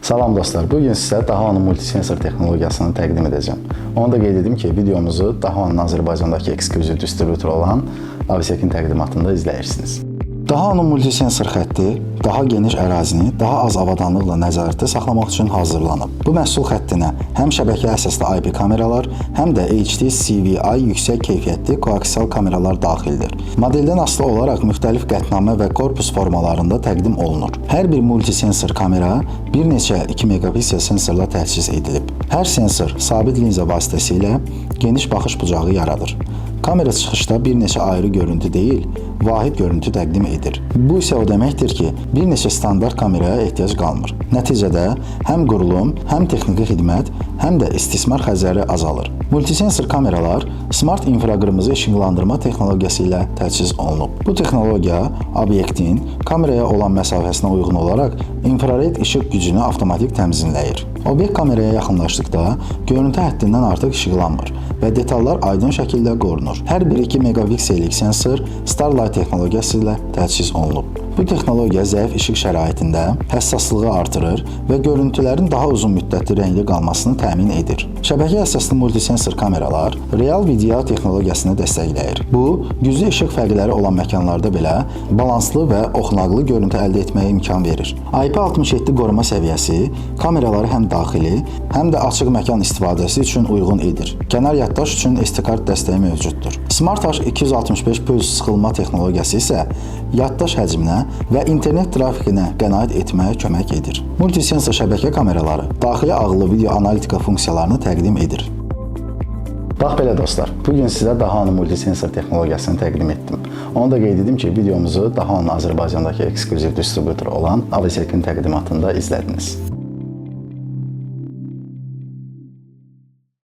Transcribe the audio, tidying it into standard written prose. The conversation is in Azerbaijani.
Salam dostlar, bu gün sizə Dahua-nın multisensor texnologiyasını təqdim edəcəm. Onu da qeyd edim ki, videomuzu Dahua-nın Azərbaycandakı eksklüziv distributoru olan Avisekin təqdimatında izləyirsiniz. Dahua-nın multisensor xətti daha geniş ərazini daha az avadanlıqla nəzarətdə saxlamaq üçün hazırlanıb. Bu məhsul xəttinə həm şəbəkə əsaslı IP kameralar, həm də HD CVI yüksək keyfiyyətli koaksial kameralar daxildir. Modeldən asılı olaraq müxtəlif qətnamə və korpus formalarında təqdim olunur. Hər bir multisensor kamera bir neçə 2 megapiksel sensorla təchiz edilib. Hər sensor sabit linza vasitəsilə geniş baxış bucağı yaradır. Kamera çıxışda bir neçə ayrı görüntü deyil, vahid görüntü təqdim edir. Bu isə o deməkdir ki, bir neçə standart kameraya ehtiyac qalmır. Nəticədə həm qurulum, həm texniki xidmət, həm də istismar xərcləri azalır. Multisensor kameralar smart infraqırmızı işıqlandırma texnologiyası ilə təchiz olunub. Bu texnologiya obyektin kameraya olan məsafəsinə uyğun olaraq infrared işıq gücünü avtomatik tənzimləyir. Obyekt kameraya yaxınlaşdıqda görüntü həddindən artıq işıqlanmır və detallar aydın şəkildə qorunur. Hər bir 2 megapiksellik sensor Starlight texnologiyası ilə təchiz olunub. Bu texnologiya zəif işıq şəraitində həssaslığı artırır və görüntülərin daha uzun müddətli rəngli qalmasını təmin edir. Şəbəkə əsaslı multisensor kameralar real video texnologiyasını dəstəkləyir. Bu, güclü işıq fərqləri olan məkanlarda belə balanslı və oxunaqlı görüntü əldə etməyə imkan verir. IP67 qoruma səviyyəsi kameraları həm daxili, həm də açıq məkan istifadəsi üçün uyğun edir. Kənar yaddaş üçün SD kart dəstəyi mövcuddur. Smart H265 pulse sıxılma texnologiyası isə yaddaş həcminə və internet trafikinə qənaət etməyə kömək edir. Multisensor şəbəkə kameraları daxili ağıllı video analitika funksiyalarını təqdim edir. Bax belə dostlar, bu gün sizə Dahua-nın multisensor texnologiyasını təqdim etdim. Onu da qeyd edim ki, videomuzu Dahua-nın Azərbaycandakı eksklüziv distributoru olan Avisekin təqdimatında izlədiniz.